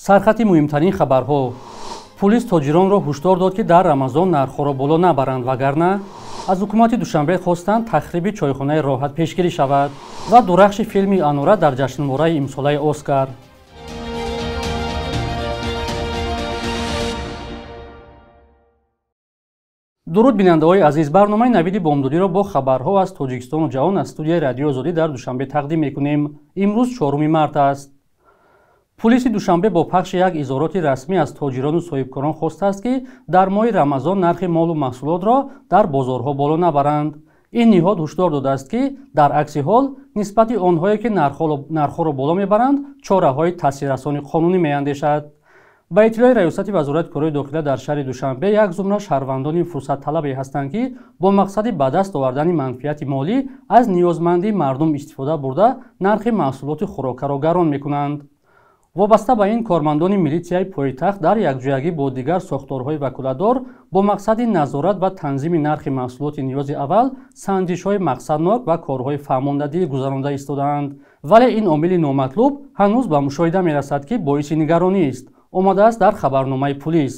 Сархати муҳимтарин хабарҳо. Пулис тоҷиронро ҳушдор дод, ки дар Рамазон нархҳоро боло набаранд, вагарна аз ҳукумати Душанбе хостанд тахриби чойхонаи Роҳат пешгирӣ шавад ва дурахши филми Анора дар ҷашнвораи имсолаи Оскар. Дуруд, бинандаҳои азиз, барномаи Навиди бомдодиро бо хабарҳо аз Тоҷикистону ҷаҳон аз студияи Радиои Озодӣ дар Душанбе тақдим мекунем. Имрӯз 4 март аст. Пулиси Душанбе бо пахши як изҳороти расмӣ аз тоҷирону соҳибкорон хостааст, ки дар моҳи Рамазон нархи молу маҳсулотро дар бозорҳо боло набаранд. Ин ниҳод ҳушдор додааст, ки дар акси ҳол нисбати онҳое, ки нархҳоро боло мебаранд, чораҳои таъсиррасони қонунӣ меандешад. Ба иттилои Раёсати Вазорати корҳои дохила дар шаҳри Душанбе, як зумра шаҳрвандони фурсатталабе ҳастанд, ки бо мақсади ба даст овардани манфиати молӣ аз ниёзмандии мардум истифода бурда, нархи маҳсулоти хӯрокаро гарон мекунанд. Вобаста ба ин, кормандони милитсияи пойтахт дар якҷоягӣ бо дигар сохторҳои ваколатдор бо мақсади назорат ва танзими нархи маҳсулоти ниёзи аввал санҷишҳои мақсаднок ва корҳои фаҳмондадӣ гузаронда истодаанд. Вале ин омили номатлуб ҳанӯз ба мушоҳида мерасад, ки боиси нигаронист, омадааст дар хабарномаи пулис.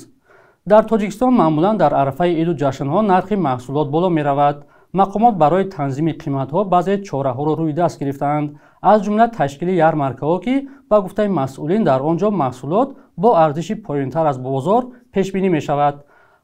Дар Тоҷикистон маъмулан дар арафаи иду ҷашнҳо нархи маҳсулот боло меравад. Мақомот барои танзими қиматҳо баъзе чораҳоро рӯи даст гирифтаанд, аз ҷумла ташкили ярмаркаҳо, ки ба гуфтаи масъулин дар он ҷо маҳсулот бо арзиши поёнтар аз бозор пешбинӣ мешавад.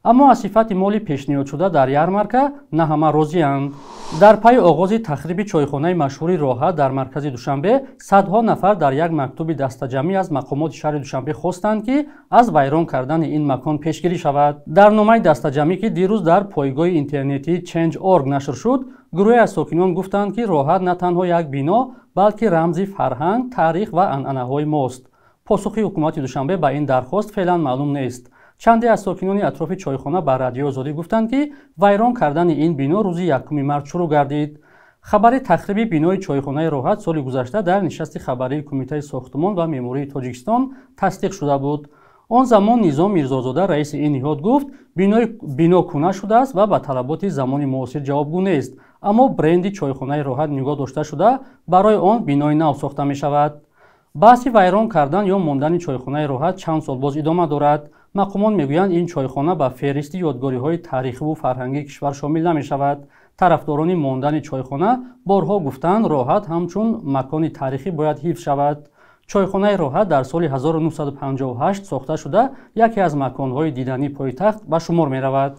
Аммо аз сифати моли пешниҳодшуда дар ярмарка на ҳама розианд. Дар пайи оғози тахриби чойхонаи машҳури Роҳат дар маркази Душанбе, садҳо нафар дар як мактуби дастаҷамъӣ аз мақомоти шаҳри Душанбе хостанд, ки аз вайрон кардани ин макон пешгирӣ шавад. Дар номаи дастаҷамъӣ, ки дирӯз дар пойгоҳи интернетии Change.org нашр шуд, гурӯҳе аз сокинон гуфтанд, ки Роҳат на танҳо як бино, балки рамзи фарҳанг, таърих ва анъанаҳои мост. Посухи ҳукумати Душанбе ба ин дархост феълан маълум нест. Чанде аз сокинони атрофи чойхона ба Радиои Озодӣ гуфтанд, ки вайрон кардани ин бино рӯзи 1 март шурӯъ гардид. Хабари тахриби бинои чойхонаи Роҳат соли гузашта дар нишасти хабарии Кумитаи сохтмон ва меъмории Тоҷикистон тасдиқ шуда буд. Он замон Низом Мирзозода, раиси ин ниҳод, гуфт, бино кӯна шудааст ва ба талаботи замони муосир ҷавобгӯ нест, аммо бренди чойхонаи Роҳат нигоҳ дошта шуда, барои он бинои нав сохта мешавад. Баҳси вайрон кардан ё мондани чойхонаи Роҳат чанд сол боз идома дорад. Мақомот мегӯянд, ин чойхона ба феҳристи ёдгориҳои таърихиву фарҳангии кишвар шомил намешавад. Тарафдорони мондани чойхона борҳо гуфтанд, Роҳат ҳамчун макони таърихӣ бояд ҳифз шавад. Чойхонаи Роҳат дар соли 1958 сохта шуда, яке аз маконҳои дидании пойтахт ба шумор меравад.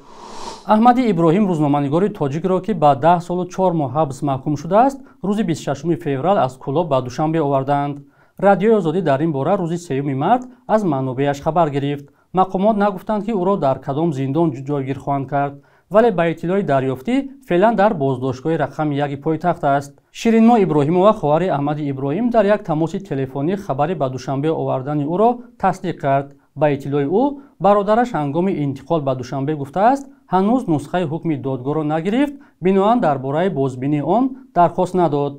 Аҳмади Иброҳим, рӯзноманигори тоҷикро, ки ба 10 солу 4 моҳ ҳабс маҳкум шудааст, рӯзи 26 феврал аз Кӯлоб ба Душанбе оварданд. Радиои Озодӣ дар ин бора рӯзи 3 март аз манобеаш хабар гирифт. Мақомот нагуфтанд, ки ӯро дар кадом зиндон ҷойгир хоҳанд кард, вале ба иттилои дарёфтӣ феълан дар боздоштгоҳи рақами 1 пойтахт аст. Ширинмо Иброҳимова, хоҳари Аҳмади Иброҳим, дар як тамоси телефонӣ хабари ба Душанбе овардани ӯро тасдиқ кард. Ба иттилои ӯ, бародараш ҳангоми интиқол ба Душанбе гуфтааст, ҳанӯз нусхаи ҳукми додгоҳро нагирифт, биноан дар бораи бозбинии он дархост надод.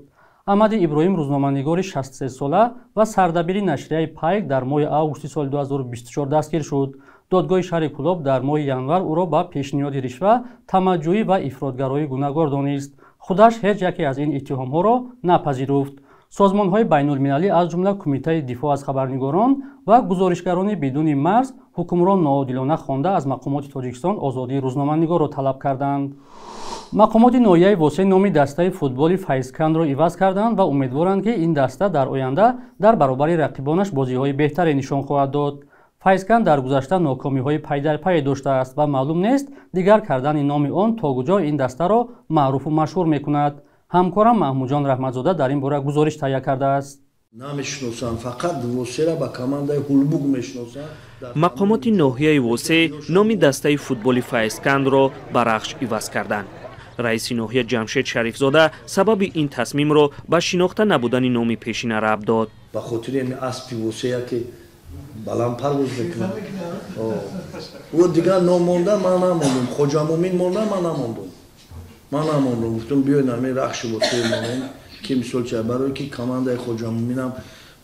Аҳмади Иброҳим, рӯзноманигори 63сола ва сардабири нашрияи Пайк, дар моҳи августи соли 2024 дастгир шуд. Додгоҳи шаҳри Кӯлоб дар моҳи январ ӯро ба пешниҳоди ришва, тамаҷҷӯӣ ва ифротгароӣ гунаҳгор донист. Худаш ҳеҷ яке аз ин иттиҳомҳоро напазируфт. Созмонҳои байнулмилалӣ, аз ҷумла Кумитаи дифоъ аз хабарнигорон ва гузоришгарони бидуни марз, ҳукмро ноодилона хонда, аз мақомоти Тоҷикистон озодии рӯзноманигорро талаб карданд. Мақомоти ноҳияи Восе номи дастаи футболи Файзкандро иваз карданд ва умедворанд, ки ин даста дар оянда дар баробари рақибонаш бозиҳои беҳтаре нишон хоҳад дод. Файзканд дар гузашта нокомиҳои пайдарпай доштааст ва маълум нест, дигар кардани номи он то куҷо ин дастаро маъруфу машҳур мекунад. Ҳамкорам Маҳмудҷон Раҳматзода дар ин бора гузориш таҳия кардааст. Намешиносанд, фақат Восера ба командаи Ҳулбук мешиносанд. Мақомоти ноҳияи Восе номи дастаи футболи Файзкандро ба Рахш иваз карданд. Раиси ноҳия Ҷамшед Шарифзода сабаби ин тасмимро ба шинохта набудани номи пешина рабт дод. Ба хотири ами аспи Восея, ки баланд парвоз мекунад, ӯ дигар ном монда, ман намондум. Хоҷамумин монда, ман намондум. Ман намондум. Гуфтум, биёед ами Рахши Восея монем, ки мисол ча, барое ки командаи Хоҷамуминам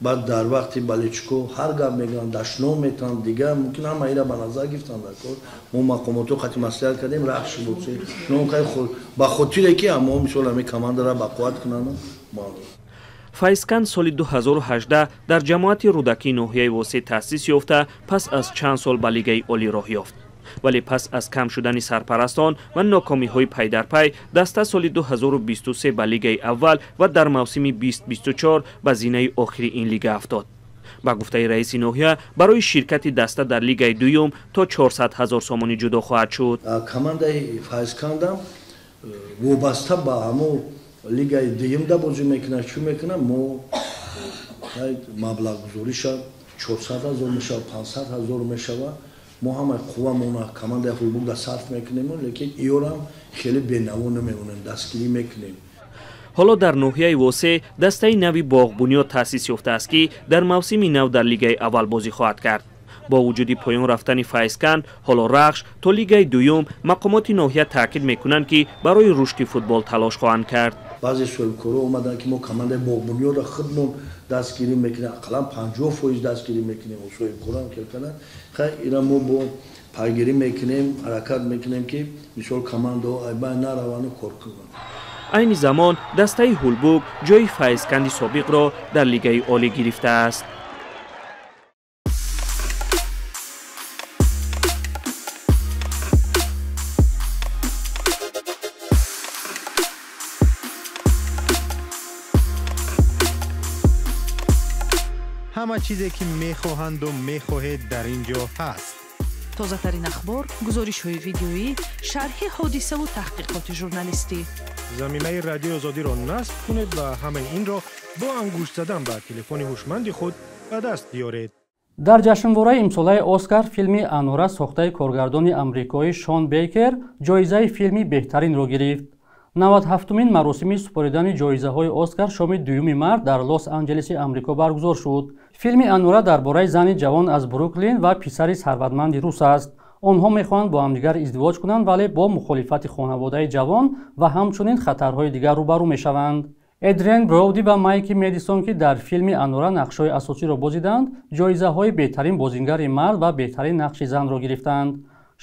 баъд дар вақти балечко ҳар гап мегӯянд, дашном метаванд, дигар мумкин ҳама ира ба назар гирифтанд дар кор. Мо мақомотҳо қати маслиҳат кардем, Рахши Восея ном ба хотире ки мо мисол ами командара ба қувват кунанд. Файзканд соли 2018 дар ҷамоати Рӯдакии ноҳияи Восеъ таъсис ёфта, пас аз чанд сол ба Лигаи олӣ роҳ ёфт. Вале пас аз кам шудани сарпарастон ва нокомиҳои пайдарпай, даста соли 2023 ба Лигаи аввал ва дар мавсими 2024 ба зинаи охири ин лига афтод. Ба гуфтаи раиси ноҳия, барои ширкати даста дар Лигаи дуюм то 400 ҳазор сомонӣ ҷудо хоҳад шуд. Командаи Файзкандам вобаста ба ҳамо лигаи дуюмда бозӣ мекунад, чӣ мекунад, мо маблағгузориша 400 ҳазор мешавад, 500 ҳазор мешавад. Мо ҳамаи қуввамона командаи Ҳулбукда сарф мекунем, лекин иёрам хеле бенаво намемонем, дастгирӣ мекунем. Ҳоло дар ноҳияи Восеъ дастаи нави Боғбунёд таъсис ёфтааст, ки дар мавсими нав дар Лигаи аввал бозӣ хоҳад кард. Бо вуҷуди поён рафтани Файзканд, ҳоло Рахш то Лигаи дуюм, мақомоти ноҳия таъкид мекунанд, ки барои рушди футбол талош хоҳанд кард. Баъзе соҳибкорҳо омаданд, ки мо командаи Боғбунёдро худмон дастгирӣ мекунем, ақаллан 50% дастгирӣ мекунем. Соҳибкорам карданд. Хай, ира мо бо пайгирӣ мекунем, ҳаракат мекунем, ки мисол командаҳо айбай нараванду кор кунанд. Айни замон дастаи Ҳулбук ҷои Файзканди собиқро дар Лигаи олӣ гирифтааст. Ҳама чизе ки мехоҳанду мехоҳед дар ин ҷо ҳаст. Тозатарин ахбор, гузоришҳои видеоӣ, шарҳи ҳодисаву таҳқиқоти журналистӣ. Заминаи Радиои Озодиро насб кунед ва ҳамаи инро бо ангушт задан ба телефони ҳушманди худ ба даст биёред. Дар ҷашнвораи имсолаи Оскар филми Анора сохтаи коргардони амрикоӣ Шон Бейкер ҷоизаи филми беҳтаринро гирифт. 97-умин маросими супоридани ҷоизаҳои Оскар шоми 2 март дар Лос-Анҷелеси Амрико баргузор шуд. Филми Анора дар бораи зани ҷавон аз Бруклин ва писари сарватманди рус аст. Онҳо мехоҳанд бо ҳамдигар издивоҷ кунанд, вале бо мухолифати хонаводаи ҷавон ва ҳамчунин хатарҳои дигар рӯбарӯ мешаванд. Эдриен Броуди ва Майки Медисон, ки дар филми Анора нақшҳои асосиро бозиданд, ҷоизаҳои беҳтарин бозингари мард ва беҳтарин нақши занро гирифтанд.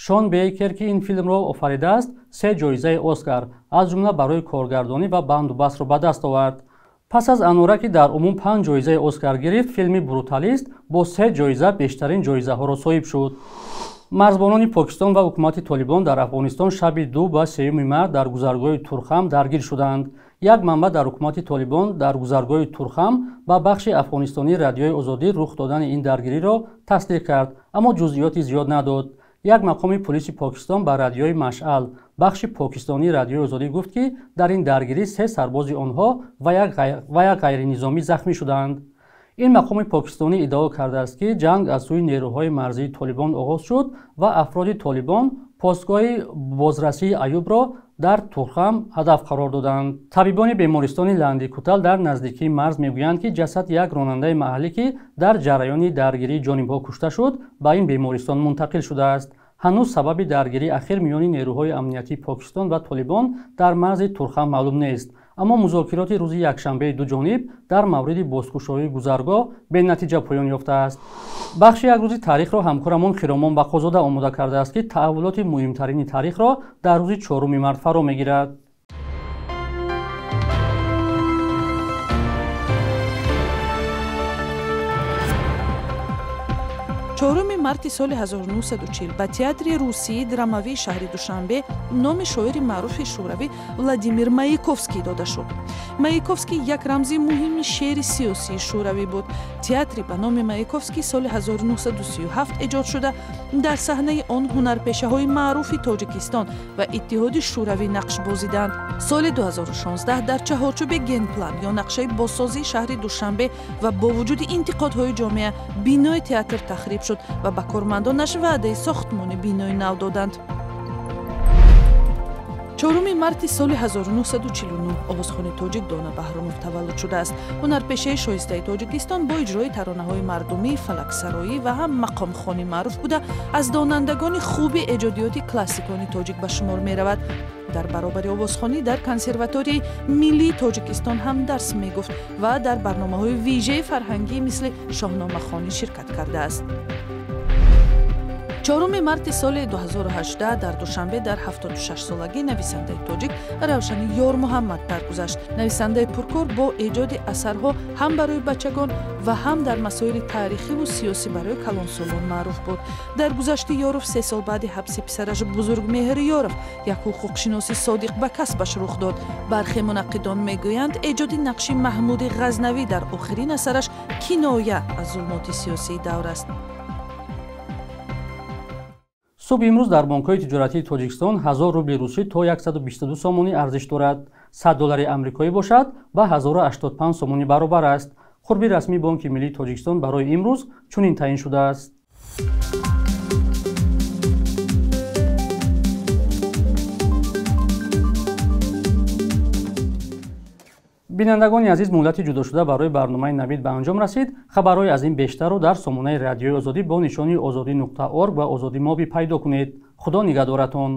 Шон Бейкер, ки ин филмро офаридааст, 3 ҷоизаи Оскар, аз ҷумла барои коргардонӣ ва бандубастро ба даст овард. Пас аз Анора, ки дар умум 5 ҷоизаи Оскар гирифт, филми Бруталист бо 3 ҷоиза бештарин ҷоизаҳоро соҳиб шуд. Марзбонони Покистон ва ҳукумати Толибон дар Афғонистон шаби 2 ба 3 март дар гузаргоҳи Турхам даргир шуданд. Як манбаъ дар ҳукумати Толибон дар гузаргоҳи Турхам ба бахши афғонистонии Радиои Озодӣ рух додани ин даргириро тасдиқ кард, аммо ҷузъиёти зиёд надод. Як мақоми полиси Покистон ба Радиои Машъал, бахши покистонии Радиои Озодӣ гуфт, ки дар ин даргирӣ 3 сарбози онҳо ва як ғайринизомӣ захмӣ шуданд. Ин мақоми покистонӣ иддао кардааст, ки ҷанг аз сӯи нерӯҳои марзии Толибон оғоз шуд ва афроди Толибон постгоҳи бозрасии Аюбро дар Турхам ҳадаф қарор доданд. Табибони бемористони Ландикутал дар наздикии марз мегӯянд, ки ҷасади як ронандаи маҳаллӣ, ки дар ҷараёни даргирии ҷонибҳо кушта шуд, ба ин бемористон мунтақил шудааст. Ҳанӯз сабаби даргирии ахир миёни нерӯҳои амниятии Покистон ва Толибон дар марзи Турхам маълум нест, аммо музокироти рӯзи якшанбеи ду ҷониб дар мавриди бозкушоии гузаргоҳ бенатиҷа поён ёфтааст. Бахши як рӯзи таърихро ҳамкорамон Хиромон Бақозода омода кардааст, ки таҳаввулоти муҳимтарини таърихро дар рӯзи 4 март фаро мегирад. Чоруми марти соли 1940 ба театри русии драмавии шаҳри Душанбе номи шоири маъруфи шӯравӣ Владимир Маяковский дода шуд. Маяковский як рамзи муҳими шеъри сиёсии шӯравӣ буд. Театри ба номи Маяковский соли 1937 эҷод шуда, дар саҳнаи он ҳунарпешаҳои маъруфи Тоҷикистон ва Иттиҳоди Шӯравӣ нақш бозиданд. Соли 2016 дар чаҳорчӯби генплан ё нақшаи бозсозии шаҳри Душанбе ва бо вуҷуди интиқодҳои ҷомеа бинои театр тахриб шуд ва ба кормандонаш ваъдаи сохтмони бинои нав доданд. 4 марти соли 1949 овозхони тоҷик Дона Баҳромов таваллуд шудааст. Ҳунарпешаи шоистаи Тоҷикистон бо иҷрои таронаҳои мардумӣ, фалаксароӣ ва ҳам мақомхонӣ маъруф буда, аз донандагони хуби эҷодиёти классикони тоҷик ба шумор меравад. Дар баробари овозхонӣ дар консерваторияи миллии Тоҷикистон ҳам дарс мегуфт ва дар барномаҳои вижаи фарҳангӣ мисли шоҳномахонӣ ширкат кардааст. 4 марти соли 2018 дар Душанбе дар 76 солагӣ нависандаи тоҷик Равшани Ёрмуҳаммад даргузашт. Нависандаи пуркор бо эҷоди асарҳо ҳам барои бачагон ва ҳам дар масоили таърихиву сиёсӣ барои калонсолон маъруф буд. Даргузашти Ёров 3 сол баъди ҳабси писараш Бузургмеҳр Ёров, як ҳуқуқшиноси содиқ ба касбаш, рух дод. Бархе мунаққидон мегӯянд, эҷоди нақши Маҳмуди Ғазнавӣ дар охирин асараш киноя аз зулмоти сиёсии давр аст. Субҳи имрӯз дар бонкҳои тиҷоратии Тоҷикистон 1000 рубли русӣ то 122 сомонӣ арзиш дорад. 100 доллари амрикоӣ бошад, ба 1085 сомонӣ баробар аст. Қурби расмии Бонки миллии Тоҷикистон барои имрӯз чунин таъин шудааст. Бинандагони азиз, муҳлати ҷудошуда барои барномаи «Навид» ба анҷом расид. Хабарҳои аз ин бештарро дар сомонаи Радиои Озодӣ бо нишони озодӣ.орг ва Озодӣ Моби пайдо кунед. Худо нигаҳдоратон.